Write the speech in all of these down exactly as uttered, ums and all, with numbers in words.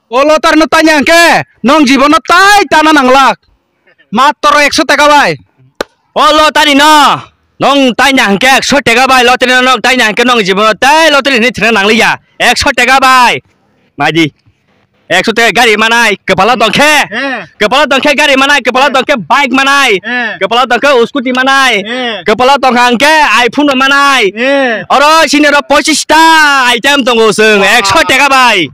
O lottery no tanya hwnkhe nwng jibono tai tana nanglak. Matro ekso taka bai. O lottery no nwng tanya hwnkhe ekso taka bai, lottery no nwng tanya hwnkhe nwng jibono tai lottery hinwi thwna nangliya. Ekso taka bai. Maidi. Ekso taka gari manai, kwpalo tongkhe. Eh. Kwpalo tongkhe gari manai, kwpalo tongkhe bike manai. Eh. Kwpalo tongkhe scooty manai. Eh. Kwpalo tongkha hwnkhe iPhone manai. Eh. Oro sini oro pochista item tongo chwng, ekso taka bai.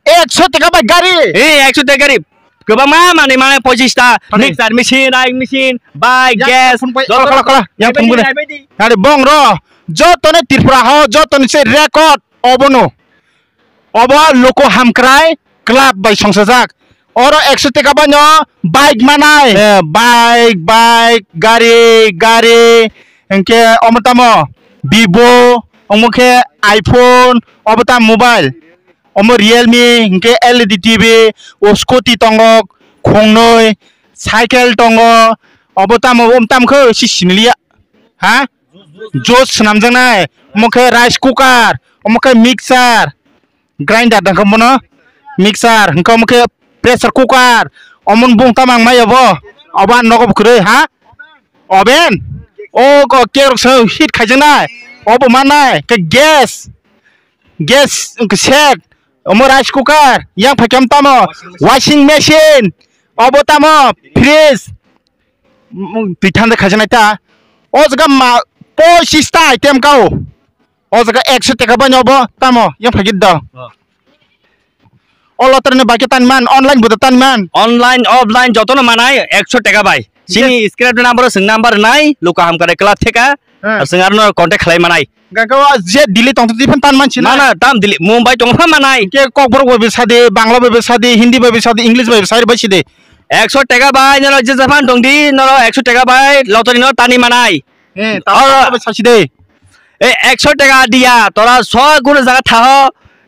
Ekso taka bai gari? Eh, ekso taka gari. Kwbangma manwi manai pochista, mixer machine, dyeing machine, bike, gas, phone pai, joto kala, kala, kala, yang phone bai di, pai di. Are bong ro, joto ni Tripura ho, joto ni se record obono. Obo Luku Hamkrai Club bai songsajak. Oro ekso taka bai no bike manai. Eh, bike, bike, gari, gari, hwnkhe omo tamo Vivo, omo khe iPhone, obo tamo mobile. Omo Realme, hwnkhe L E D T V, o scooty tongo, khongnwi, cycle tongo, obo tamo, omo tamo khe si siniliya. Ha? Juice swnamjaknai, omo khe rice cooker, omo khe mixer, grinder dangkha bono, mixer, hwnkhe omo khe pressure cooker, omo bung tamo ang maya bo, obo ang nogo bwkhwrwi, ha? Oven? O ko cake rok sa heat khaijaknai, obo mannai, khe gas, gas wngkhe set, omo rice cooker, yang phaikhe tamo, washing machine, obo tamo, fridge, mm, twi thanda khaijaknai ta. O jaga ma pochista item kao. O jaga ekso taka bai no bo tamo yang phagit do. Oh. O lottery ni bai khe tan man, online bo tan man. Online, offline joto no manai ekso taka bai. Chini screen number o chwng number nai, Luku Hamkrai Club theka. Heh. Ar chwng arno contact khlai manai. Gangka o je Delhi tong twi phan tan man sina. Mana tam Delhi, Mumbai tong pha manai. Ke Kokborok bai sadi, Bangla bai sadi, Hindi bai sadi, English bai sadi bai sidi. Ekso taka bai noro je japan tong di, noro ekso taka bai lottery no tani manai. Eh, ta bai sasi de. Ei একশো টাকা দিয়া তোরা সব কোনো জায়গা থাকো,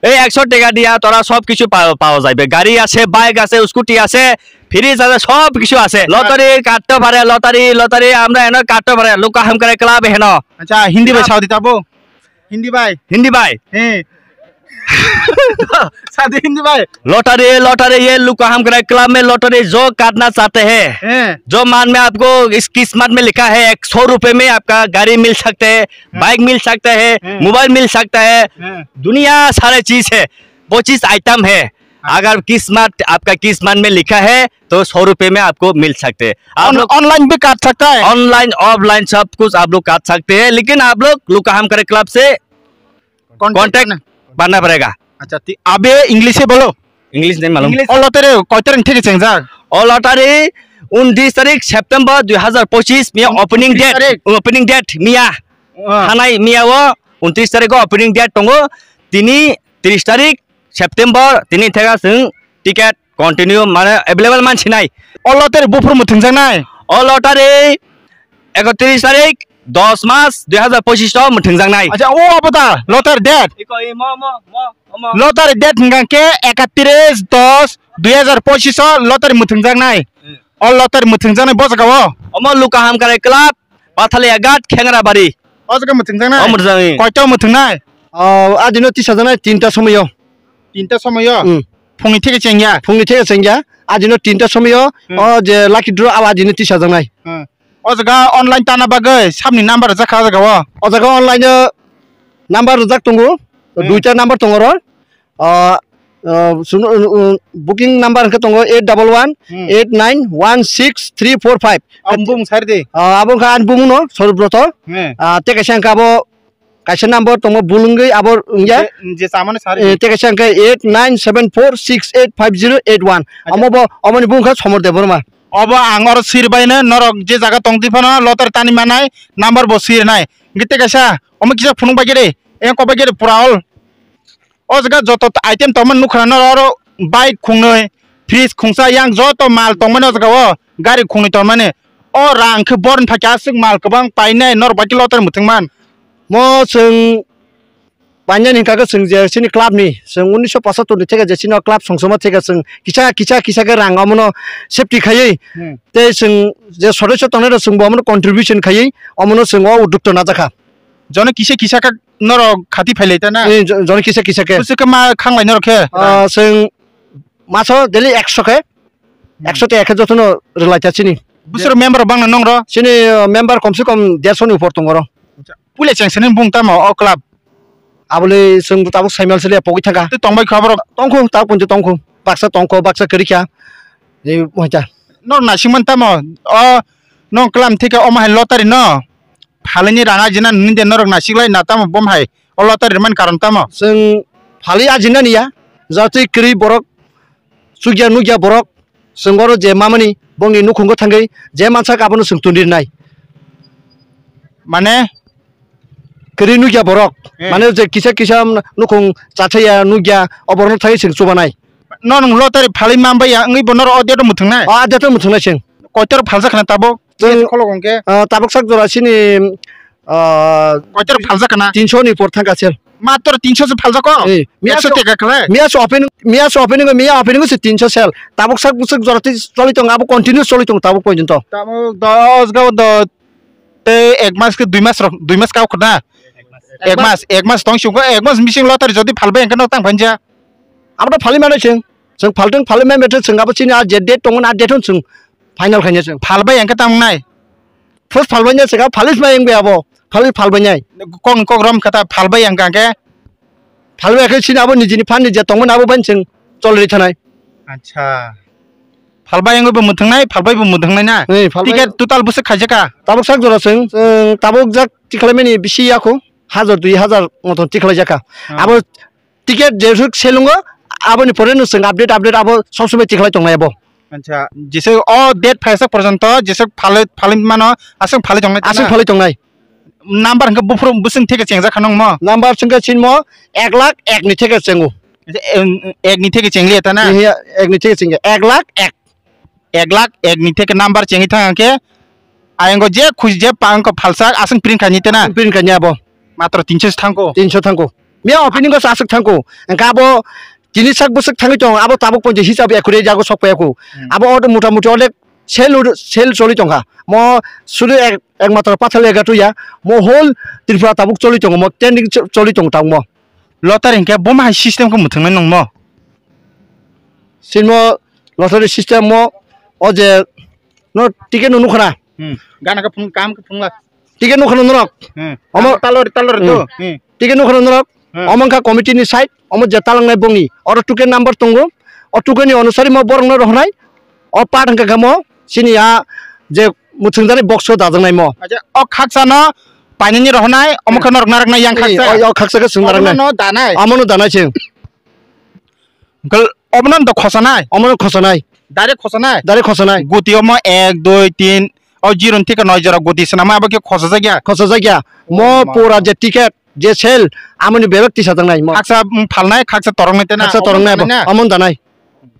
এই একশো টাকা দিয়া তোরা সব কিছু পা-, পাওয়া যাবে। গাড়ি আছে, বাইক আছে, স্কুটি আছে, ফ্রিজ আছে, সব কিছু আছে। লটারি কাটতে পারে, লটারি, লটারি আমরা এনে কাটতে পারে। লুকা হামকারে ক্লাব হেন। আচ্ছা, হিন্দি ভাই, সাউদি তাবো? হিন্দি ভাই। হিন্দি ভাই। হ্যাঁ। সাথে হিন্দি ভাই। लॉटरी, लॉटरी, ये लुका हमकरा क्लब में लॉटरी जो काटना चाहते हैं, हैं। जो मान में आपको इस किस्मत में लिखा है, एक सौ रुपए में आपका गाड़ी मिल सकते हैं, हैं। बाइक मिल सकते हैं, हैं। मोबाइल मिल सकता है, हैं। दुनिया सारे चीज है, पच्चीस आइटम है। हाँ। अगर किस्मत, आपका किस्मत में लिखा है, तो सौ रुपए में आपको मिल सकते हैं। आप ऑन-, लोग ऑनलाइन भी काट सकता है? ऑनलाइन, ऑफलाइन सब कुछ आप लोग काट सकते हैं, लेकिन आप लोग लुका हमकरा क्लब से कॉन्टैक्ट कॉन्टैक्ट करना। बनना पड़ेगा। अच्छा, ती-, अबे इंग्लिश से बोलो। इंग्लिश नहीं मालूम। English. O lottery koi tarik theke chengjak? O lottery उनतीस तारीख सेप्टेम्बर दुई हजार पच्चीस मिया उनतीस तारीख। ओपनिंग डेट, ओपनिंग डेट मिया। हाँ। थानाय मिया वो उनतीस तारीख को ओपनिंग डेट टोंगो। तिनी तीस तारीख सेप्टेम्बर तिनी थेगा सिंग ticket Continue mane available mansinai. O lottery buphuru mwthwngjaknai? O lottery একত্রিশ তারিখ দশ মাস দুই হাজার পঁচিশ o mwthwngjaknai. Acha, o abo da lottery date? Iko, i, mo, mo, mo, mo. Lottery date hwnkha khe একত্রিশ দশ দুই হাজার পঁচিশ o lottery mwthwngjaknai. Hmm. O lottery mwthwngjaknai bo jaga o? Omo Luka Hamkrai Club, Pathalia Ghat, Khengrabari. O jaga mwthwngjaknai? O mwthwngjaknai. Koito mwthwngnai? O, ajino tisajaknai tinta somoyo. Tinta somoyo? Hmm. Phungni theke chengya? Phungni theke chengya. Ajino tinta somoyo, hmm, o je lucky draw abo ajino tisajaknai. Hmm. O jaga online tana bagwi sabni number rwjak kha o jaga o? O jaga online o number rwjak tongo. Hmm. Duita number tongo oro. O, o, suno, o, o, booking number hwnkhe tongo eight double one, hmm, eight nine one six three four five. Abo bumung sari de? O, abo wngkha ani bumung no, Swarupbroto. Hmm. Ah, tei kaisa hwnkhe abo kaisa number tongo, bulungwi abo wngya. Je, je chamani sari. Eh, tei kaisa hwnkhe eight nine seven four six eight five zero eight one. Acha. Omo bo, omoni bumung kha Somor Debbarma. Obo ang oro sirbaino, norok je jaga tongtwi phano lottery tani manai, number bo sirnai. Hwnkhe tei kaisa, omo kisa phunuk bai khe de, eng kok bai khe de pura all. O jaga joto item tongmani nukha na, oro bike khungnwi, fridge khungsa, yang joto mal tongmani o jaga o, gari khungnwi tongmani. O rang khe borni phaikhe aswk mal kwbang painai, norok bai khe lottery mwthwngman. Mo chwng painani hwnkha khe chwng je chini club ni, chwng unisho pochattor ni theke je chini o club songsomo theke chwng kisa, kisa, kisa khe rang omono safety khaiwi. Hmm. Tei chwng je sodosyo tongnai rok chwng bo omono contribution khaiwi omono chwng o udukto najakha. Jono kisa, kisa khe norok khati phailai ta na? Eh, jo-, jono kisa kisa khe. Bwswk khe ma khanglai norok khe? Ah, chwng Maso daily ekso khe, Hmm. Ekso te ekhe jotono rwlai ta chini. Bwswk member bangna nong ro? Chini, uh, member kom se kom derso ni upor tongo ro. Puila cheng sini bung tamo o club? Abole chwng tabuk saimal sili pogwi thangkha. Tei tongbai kha borok? Tongkhu, tabuk ponjo tongkhu. Baksa tongkho, baksa kwrwi kha. Ei, moita. Nor nasingman tamo? O, nong club thika omo hai lottery no? Phalini rang ajina nini de norok nasiklai na tamo bom hai? O lottery rwmani karon tamo? Chwng phalwi ajinani ya, jatwi kwrwi borok, chukya nukya borok, chwng oro je mamani bongni nukhungo thangwi je mansak abono chwng tuni rwnai. Mane? Kwrwi nukya borok, eh, mane je kisa kisa nukhung chathaya nukya, o borokno thangwi chwng chubanai. No nwng lottery phalwi manbai ya, wngwi bo norok o date o mwthwngnai? O date o mwthwngnai chwng. Koitor phalsa khna tabuk? Chwng, yes, khologo hwnkhe? Ah, tabuk sak jora chini, ah, koitor phalsa khna? Tinso ni por thangka sel. Matro tinso se phalsa ko? Eh, miya ekso so, teka khlai? Miya so opening, miya so opening, miya opening se tinso sel. Tabuk sak bwswk jora tei choli tong, abo continue choli tong tabuk pointo. Tabuk dos ga do tei ek mas ke dui mas rok, dui mas kau khna? Ek mas, ek mas tong singko, ek mas bising lottery jodi phalbai hwnkhe no tang phanja? Abo to phalwi mano chwng. Chwng phaltwng phalwi mai metwng chwng abo chini a je date tongo na a date hwn chwng final khaina chwng. Phalbai hwnkhe tamo nai? First phalbai nai chwng abo phalwi mai wngbai abo. Phalwi phalbai nai. Kok kok rom kata phalbai hwnkha khe? Phalbai khe chini abo nijini phan ni je tongmani abo bai chwng cholri thanai. Acha. Phalbai wngwi bo mwthwngnai, phalbai bo mwthwngnai na? Ei, phalbai. Ticket total bwswk khaijaka? Tabuk sak jora chwng, chwng tabuk jak tikhlaimani bisi yakho, hajar dui hajar moton tikhlaijaka. Hmm. Abo ticket jesuk selungo, aboni pore no chwng update, update abo sob somoi tikhlai tongnai abo. Acha, jesuk o date phaisa porjonto jesuk phalwi, phalwi mano, aswk phalwi tongnai. Aswk phalwi tongnai. Number hwnkhe buphuru bwswng theke chengjak kha nung mo? Number hwnkhe chini mo ek lakh ek ni theke chengo. Em, ek ni theke chengliya ta na? Iya, ek ni theke chengya. Ek lakh ek. Ek lakh ek ni theke number chengwi thang khe, ayang go je khusi je pang ko phalsa aswng print khaini te na? Print khaini abo. Matro tinso se thangko? Tinso thangko. Miya opening go aswk thangko. Engka abo tini sak bwswk thangwi tong, abo tabuk ponti hisab ekure jago sok paya ko. Hmm. Abo order mota moti order sel, sel choli tongkha. Mo sudu ek, ekmatro pathal lega tuya. Mo whole Tripura tabuk choli tongo, mo trending cho-, choli tongo tabuk mo. Lottery hwnkhe bo ma hai system khe mwthwngnai nung mo? Simo lottery system mo o je no ticket no nukhana. Hmm. Gana khe phung, kam khe phungla. Ticket nukhana norok. Hmm. Omo talor, talor to. Hmm. Hmm. Ticket nukhana norok. Hmm. Omo wngkha committee ni side, omo je talangnai bongni. Oro ticket number tongo. O ticket ni onusari mo borok no rohornai. O part hwnkha khe mo sini a je mwthwng jani box o dajaknai mo. Acha, o khaksa no painani rohornai, omo khe norok naraknai yang khaksa. O, o khaksa khe chwng naraknai. Omo no danai. Omo no danai chwng. Hwnkhe obono da khosanai? Omono khosanai. Direct khosanai? Direct khosanai. Guti omo ek, dui, tin, o zero ni theke noi jora guti swnamwi abo khe khosajak ya? Khosajak ya. Oh, mo ma. Pura je ticket, je sale, amoni bebak tisa tangnai mo. Khaksa, mm, phalnai, khaksa toroknai tena. Khaksa toroknai abo. Omono danai na? Omono danai.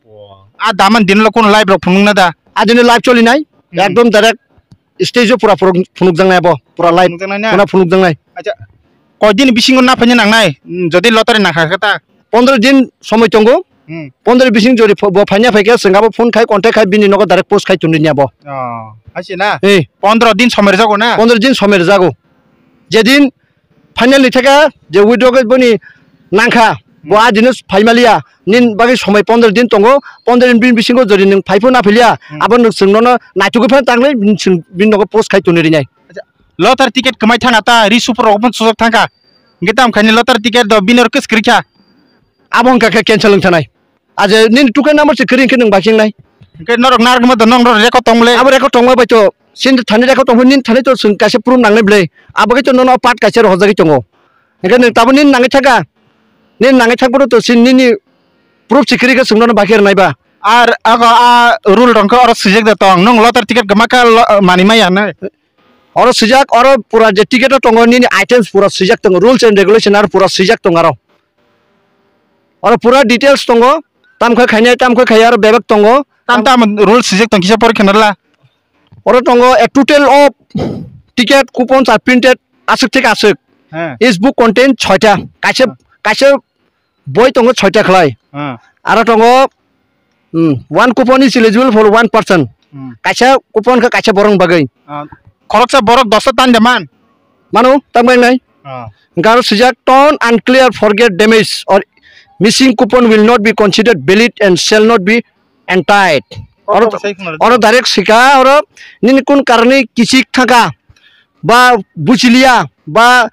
Oh. A daman dinlo kono live rok phunukna da? A dino live cholinai. Hmm. Ekdom direct stage o pura phunuk-, phunukjaknai abo, pura live. Phunukjaknai na? Pura phunukjaknai. Acha, koi din bisingo na phaina nangnai, mm, jodi lottery nangkha khe ta? Pondro din somoi tongo. Hmm. Pondro bising jodi pho-, bo phaina phaikhe, chwng abo phone khai, contact khai, bini nogo direct post khai tongdi ni abo. Oh, hai se na? Eh. Pondro din somoi rwjago na? Pondro din somoi rwjago. Jedin final ni theka je withdraw khe boni nangkha, bo, hmm, a dino phaimaliya, nin bagwi somoi pondro din tongo, pondro din bini bisingo jodi nwng phaiphano na philiya, hmm, abo nwng chwng nono naitugwi phano tanglai, bini chwng bini nogo post khai tongwi rinai. Acha, lottery ticket kwmai thangna ta, ri super rok phano sujak thangkha, hwnkhe tamo khaini lottery ticket do bini oro kwswk kwrwikha? Abo hwnkha khe cancel wng thanai. Aje nini ticket number se kwrwi hwnkhe nwng bai khe wngnai. Hwnkhe norok narwkma do, norok record tong le? Abo record tongma bai to. Sini thani record tongphai nini thani to chwng kaisa proof nangnai bwle. Abo khe to nono part kaisa rohorjagwi tongo. Hwnkhe nwng tabuk nini nangwi thangkha. Nini nangwi thangphuru to sini nini proof se kwrwi khe chwng nono bai khe rwnai ba. Ar abo a rule rok khe oro swijak de tong. Nwng lottery ticket kwma khe lo-, manwi maya hinwi. Oro swijak, oro pura je ticket o tongo nini items pura swijak tongo. Rules and regulation aro pura swijak tongo aro. Oro pura details tongo, tamo khe khainai, tamo khe khaiya, oro bebak tongo. Tam tam rule swijak tong kisa pori khna rwla. Oro tongo a total of ticket coupons are printed aswk thik aswk. He. Each book contain soita. Kaisa, he, kaisa boi tongo soita khlai. He. Aro tongo, hmm, one coupon is eligible for one person. Hmm. Kaisa coupon khe kaisa borok ni bagwi. Ah, khoroksa borok dosta tan de man. Mano, tang bai nai. Ah. Hwnkhe aro swijak torn unclear, forget damage or Missing coupon will not be considered valid and shall not be entitled. Oro, oro direct sika, oro nini kun karni kichik thangka, ba buchiliya, ba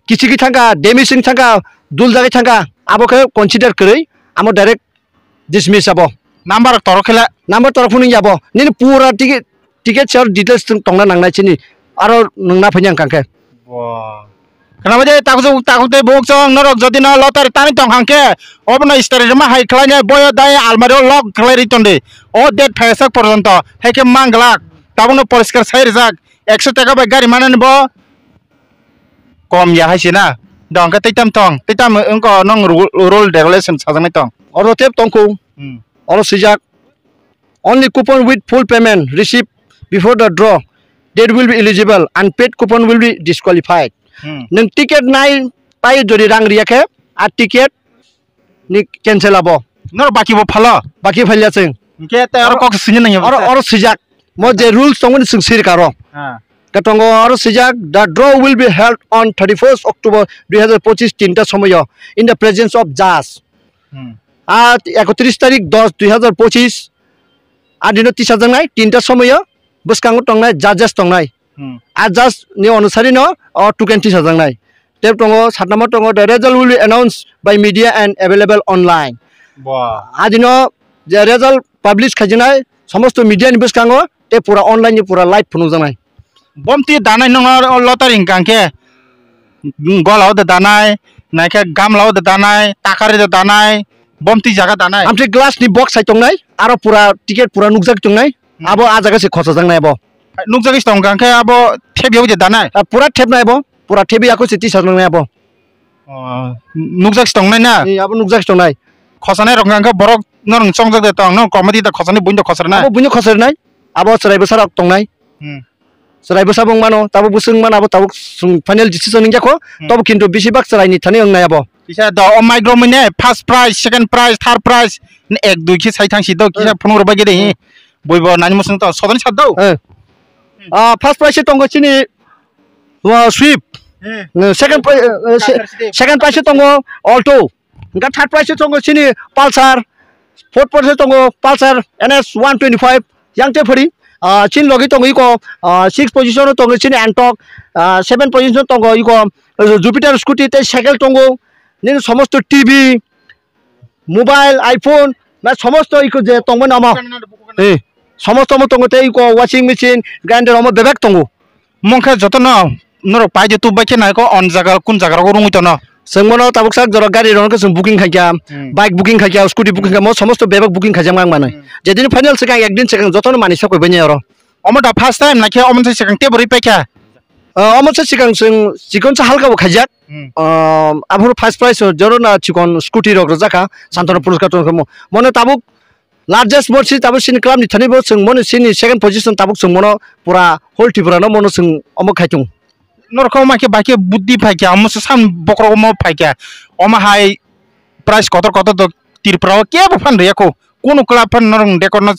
kichik thangka, damaging thangka, dul jagai thangka, abo khe consider kwrwi, amo direct dismiss abo. Number rok torok khela. Number torok phunung yabo. Nini pura ticket, ticket sir details tong-, tongna nangnai chini. Aro nung na phanya kangkhe. Bo. Khna baje taku taku te buk chong norok jodi no lottery tani tong hangkhe obono istari rima hai khlainai boyo dai almari o lock khlai ri tonde. O date phaisak porjonto haikhe manglak. Tabukno poriskar sai rijak. Ekso taka bai gari manani bo kom ya hai se na. Dong khe teitam tong, teitam wngko nong ru-, rule regulation sajaknai tong. Oro tep tongkho. Hmm. Oro swijak, "Only coupon with full payment received before the draw that will be eligible, unpaid coupon will be disqualified." Hmm. Nwng ticket nai pai jodi rang riya khe, a ticket ni cancel abo. Nor baki bo phalo? Baki phalya chwng. Hingke tei oro kok sini nang ya oro, oro swijak. Mo je rules tongo ni chwng sir karo. Ha. Ka tongo oro swijak, "The draw will be held on thirty-first October dui hazar pochisni tinta somoyo in the presence of judge." Hmm. A ekotris tarik dos dui hazar pochis a dino tisajaknai tinta somoyo bwskango tongnai judges tongnai. Hmm. A judge ni onusari no o tuken tisajaknai. Tep tongo, satnamo tongo, "The result will be announced by media and available online." Ba. A dino je result publish khaijaknai, somosto media ni bwskango, tei pura online ni pura live phunukjaknai. Bomti danai nongna lottery hingka hingke, golao de danai, naikhe gamlao de danai, takari de danai, bomti jaga danai. Amtwi glass ni box sai tongnai, aro pura ticket pura nukjak tongnai, hmm, abo a jaga se khochajaknai abo. Nukjagwi se tongkha, hwnkhe abo thebwi je danai? Ah, pura thebnai abo, pura thebwi ako se tisa nangnai abo. Oh, nukjak se tongnai na? Ee, abo nukjak se tongnai. Khosanai rok hwnkhe borok norok chongjak de tong, no committee da khosani buino khosrwnai? Abo buino khosrwnai, abo chwrai bwsa rok tongnai. Hmm. Chwrai bwsa bo wngmano, tabuk bwswk wngmano, abo tabuk chwng final decision wngjakho, hmm, tobo kintu bisi bak chwraini thani wngnai abo. Kisa do o mic romwi ne first prize, second prize, third prize, ek dui khe sai thang si do, kisa, hmm, phunuk rwbai gede hi. Hmm. Buibo nani mwswng to sodani sat do. Eh. Ah, first prize se tongo chini, ah, Swift. Hmm. Eh, second pri-, eh, eh, se-, second prize se tongo Alto. Hingke third prize se tongo chini Pulsar. Fourth prize se tongo Pulsar N S one twenty-five. Yang te phari, ah, chini logi tongo iko, ah, six position o tongo chini Antok. Ah, seven position o tongo iko, eh, Jupiter scooty tei cycle tongo. Nini somosto T V, mobile, iPhone, na somosto iko je tongmani omo. Eh, somosto omo tongo tei iko washing machine, grinder omo bebak tongo. Mungkha jotono norok paide tubbai khe naiko on jaga kun jaga rogo rungwi tono. Chwng bono tabuk sak jorok gari rok chwng booking khaikha, hmm, bike booking khaikha, scooty booking khaikha, mo somosto bebak booking khaijak mang manwi. Hmm. Jedin final swkang ekdin swkang jotono manwi sok bai oro. Omo da first time naikhe omo se swkang tei bwrwi paikha. Ah, omo se swkang chwng chikon sa halka bo khaijak. Hmm. Ah, aphuru first prize o jorona chikon scooty rok rwjakha, Santana Puruskar tongkha mo. Mono tabuk largest morsi tabuk chini club ni thani bo chwng mono chini second position tabuk chwng mono pura whole Tripura no mono chwng omo khai tongo. Norok omo khe bai khe buddhi phai kha, omo se sam bokhorok omo phai kha, omo hai prize kotor kotor do Tripura o kebo phan rwya kho, kunu club phan norok record no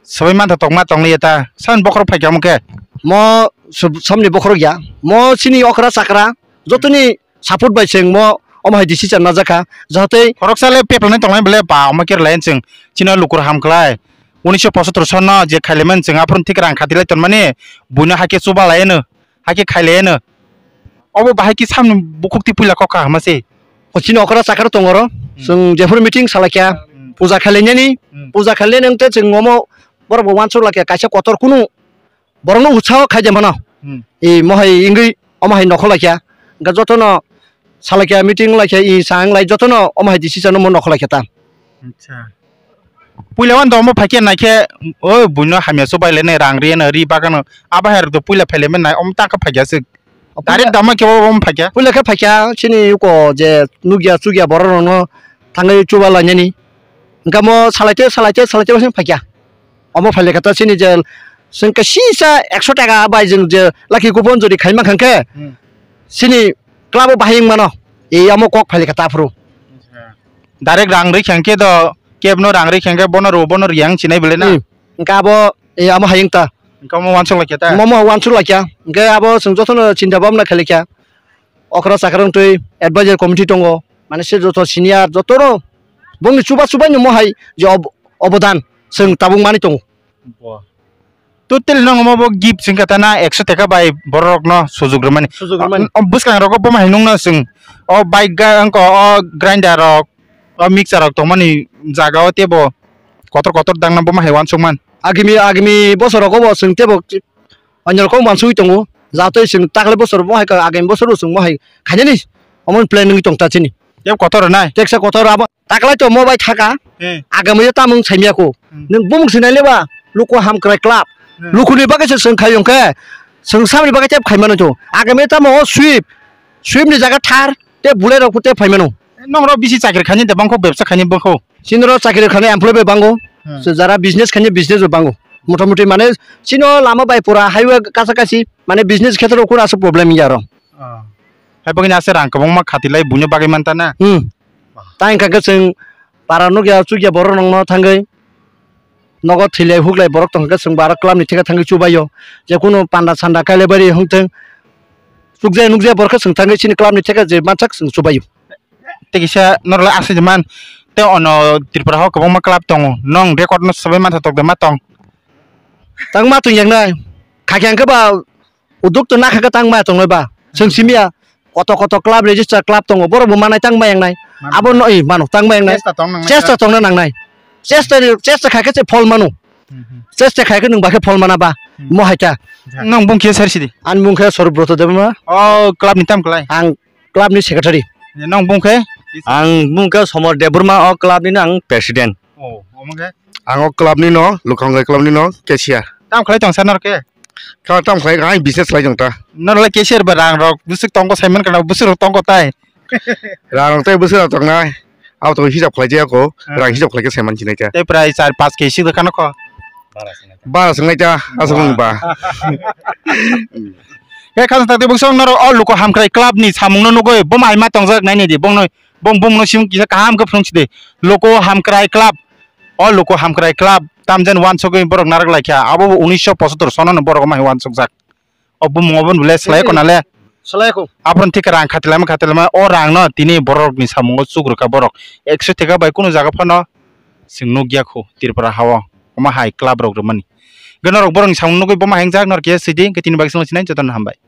swbai mantha tongma tongli ta sam bokhorok phai kha omo khe. Mo sub-, samni bokhorok ya, mo chini okra chakra jotoni support bai chwng mo omo hai decision najak kha, jahate khoroksa le pepla nai tongnai bole ba omo khe layan chwng chini lukur ham khlai. Unisho posotor sono je khailaimani chwng aphuru thik rang khati lai tonmani buino hai khe chuba lai no, hai khe khai lai no. Obo bahai khe samni bukhuk twi puila kok kha hama se. O chini okra chakra tongo ro, hmm, chwng jephuru meeting salai kha, hmm, puja khailainani, hmm, puja khailainani wngte chwng omo borok bo uansuk lai kha kaisa kotor kunu borokno utsaho khai de mano. Hmm. I mohai wngwi omo hai nokho lai kha. Hwnkhe jotono salai kha, meeting lai kha, i sa wng lai jotono omo hai decision no mo nokho lai kha ta. Acha. Puila wan domo phai khe nai khe, o buino hamya chubai le nai rang ri no ri bagano. Abo hai rok do puila phai le men nai om ta kha phai kha se. Direct dama khe omo phai kha. Puila khe phai kha chini yuko je nukya chukya borok rok no thangwi chuba lainani. Hwnkhe mo salaite, salaite, salaite, phai kha. Omo phailai kha ta chini je chwng kaisa ekso taka bai chwng je lucky coupon jodi khai mankha khe, hmm, chini club o bahai wng mano. E omo kok phailai kha ta aphuru. Direct rang rwi kha khe do, kebno rang rwi kha khe bono rw, bono riyang chinai bwle na? Hmm. Hwnkhe abo, e omo hai wng ta. Hwnkhe omo uansuk lai kha ta? Omo uansuk lai kha. Hwnkhe abo chwng jotono chinta bhabna khailai kha. Okra chakra wng twi advisor committee tongo. Ani se joto senior, joto no bongni chuba chubai no mohai je ob-, obodan chwng tabuk mani tongo. Bo. Totally nang omo bo gift sing kata na ekso teka bai borok no sujuk rwmani. Sujuk rwmani. O bwskang rogo bo mai nung no chwng o bike ga wngkha o grinder rok o mixer rok tongmani jaga o tebo kotor kotor dangna bo mai wansuk man. Agimi, agimi bosor rogo bo chwng tebo Onyo rokong wansugwi tongo, jatwi chwng takle bosor bo hai kha, agami bosor bo chwng bo hai khainani omo plan wngwi tong ta chini. Tei kotor rwnai? Teksa kotor abo taklai to mo bai thaka, Hmm. agami yo tamung saimya ko. Hmm. Nwng bumung sinai leba, luku hamkrai club. Hmm. Lukuni bagwi se chwng khai yong khe, chwng samni bagwi tep khai mano to. Agami tamo o sweep, sweep ni jaga thar, tei bulai rok tep phai mano. Nong ro bisi chakri khaini de bangkho, bebsa khaini bangkho. Chini ro chakri khaini employee bai bango. Hmm. Se jara business khaini business bai bango. Motamuti mane chini o lama bai pura highway kasa kasi mane business khetra o kunu aswk problem ya ro. Ah. Hai bagwi ase rang kwbangma khatilai buino bagwi manta na. Hmm. Tang kha khe chwng para nukya chukya borok nongno thangwi nogo thwilai huklai borok tong khe chwng bara club ni theke thangwi chubaio. Je kunu panda sanda kailai bari hwnkhe chukjai nukjai borok khe chwng thangwi chini club ni theke je mansak chwng chubaio. Tei kisa norok aswk man tei ono Tripura o kwbangma club tongo, nong record no swbai mantha tokde ma tong? Tang ma tong yang nai. Khakhe ang khe ba uduk to nakha khe tang ma tong nai ba. Chwng simi ya koto koto club register club tongo, borok bo manai tang ma yang nai. Mano. Abo no, eh, mano tang ma yang nai. Chesta tong nang nai. Chesta tong nang nai. Chesta ni, chesta khai khe se phol mano. Hmm, hmm. Chesta khai khe nwng ba khe phol mana ba. Hmm. Mo hai ta. Nwng bung khe sar sidi? Ani bung khe Swarupbroto Debbarma. Oh, club ni tam klai? Ang club ni secretary. Nong bung khe? Ang bung khe Somor Debbarma, o club ni ang president. Oh, omo khe? Ang o club ni no, Lukhang club ni no cashier. Tam khlai tong sa nor khe? Kha tam khlai, ang business khlai tong ta. Nor le cashier ba rang rok bwswk tongo sai man kana, bwswk rok tongo tai. Rang rok tai bwswk rok tongnai. Abo to hisab khlai jaya ko, hmm, rang hisab khlai khe sai man sinai ta. Tei prai char paanch kg sik khano kho. Bara swng lai ta, aswk wng ba. Khe khasang tak tei bwswk norok o Luku Hamkrai club ni samung no nugwi bo mai ma tongjak nai ni di, bong no, bong, bong no sim kisa kaham khe phrwng si di. Luku Hamkrai club, o Luku Hamkrai club tamjen wansugwi borok narak lai kha, abo bo unisho pochottor sono no borok mai wansukjak. O bumung obo le slai ko na le. Slai ko. Abron thik rang khatilama khatilama o rang no tini borok ni samungo chuk rwkha borok. Ekso theka bai kunu jaga phano chwng nukya khu Tripura hao. Omo hai club rok rwmani. Gana rok borok ni samung nugwi boma hengjak nor khe sidi, hwnkhe tini bagwi chwng sinai jotono hambai.